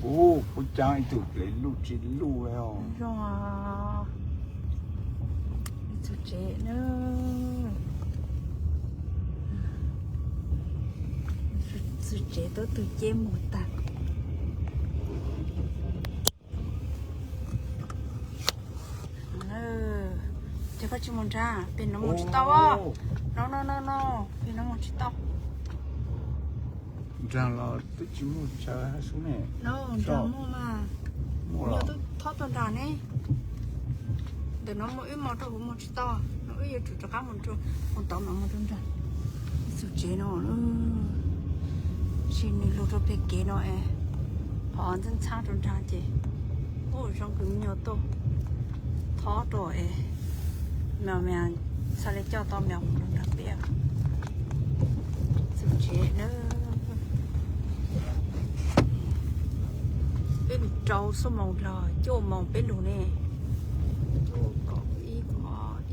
Ub, kuv cav ib tug plev luj tsis luj li os. Zoo, txug tsev na. Txug tsev tuab tug ceb muag tag. Ces koj tsis mus nrag, pem no mus tsis tau. No no no no, pem no mus tsis tau. Nrag los twb tsis muaj chaw hab xwb ne. Nrag muaj mas, muaj los twb thob tau nrag ne. Ntawm no muaj wb mus rau hauv mus tsis tau, no wb yuav tsum rov qab mus rau hauv tod mas mus rau nrag. Txug tsev no, tab sis nws lug rau pem kev no es, qhov ntxhab ntxhab rau nrag ces, ub, zoo kws me nyuam tuaj thob rau es, mas mas txhaj le coj tau mas mus rau nrag peb. Txug tsev na. Peb lug rau xuab moos los cuaj moos peb lug ne.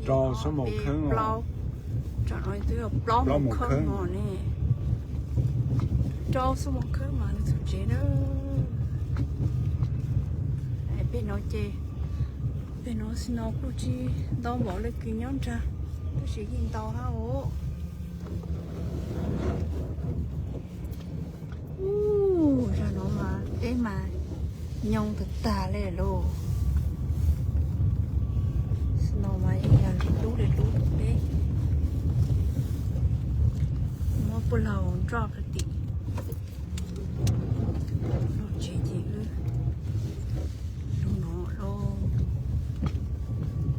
Rau xuab moos kheeb, plaub, tsam no twb yog plaub moos kheeb no ne. Rau xuab moos kheeb mas txug tsev na. Pem no ces, pem no xwb no kuj tsis ntau npaum le kws nyob nrag, tab sis yeej ntau hab os. Ub, zag no mas peb mas nyob tag tag le lauj. Xwb no mas yeej yog lub le lub peb, muab puab laug nroj pag tim. Lug tsev ces wb lug no lauj,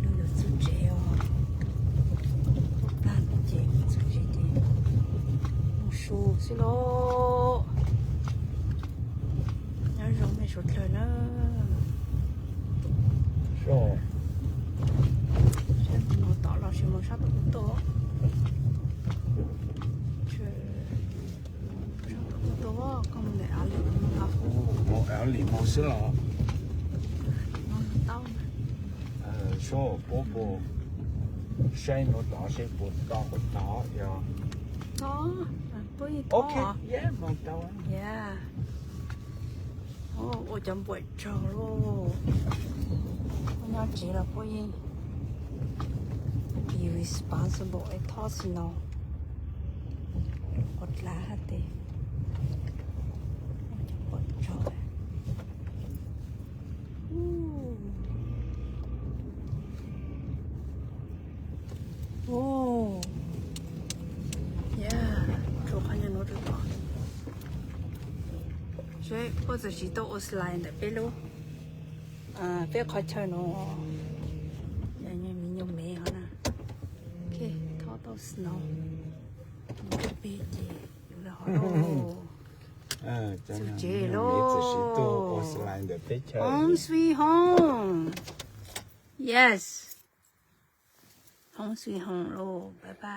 lug yuav txug tsev os. Plag no ces txug tsev ces mus su xwb lauj. Nyob zoo mej suav dlawg na. Saib mus tom los sis mus sab tom kuv tuaj. Sab tom kuv tuaj, koj mus ntawm av lim mus tod. Mus av lim mus xwb los. Mus tau. Saib puas, saib mus tod seb puas tau qhov tod yog. Tod, puab yeej tod. Ok, yeah, mus tau. Yeah. Ua cov npuam tsaug lauj. Puab nyob tsev los puab yeej be responsible es thob snow. Ua dlav hab tes. Ua cov npuam tsaug. Ub, yeah, tshuav qhov nyuag nuav rau tod. Seb puab txawm siv tau ua slide ntawm peb lub, peb qhov chaw no, me nyuam me hov na. Ok, thob tau snow ntawm peb ces yuav le hov lauj. Txug tsev lauj. Home sweet home. Yes. Home sweet home lauj. Bye bye.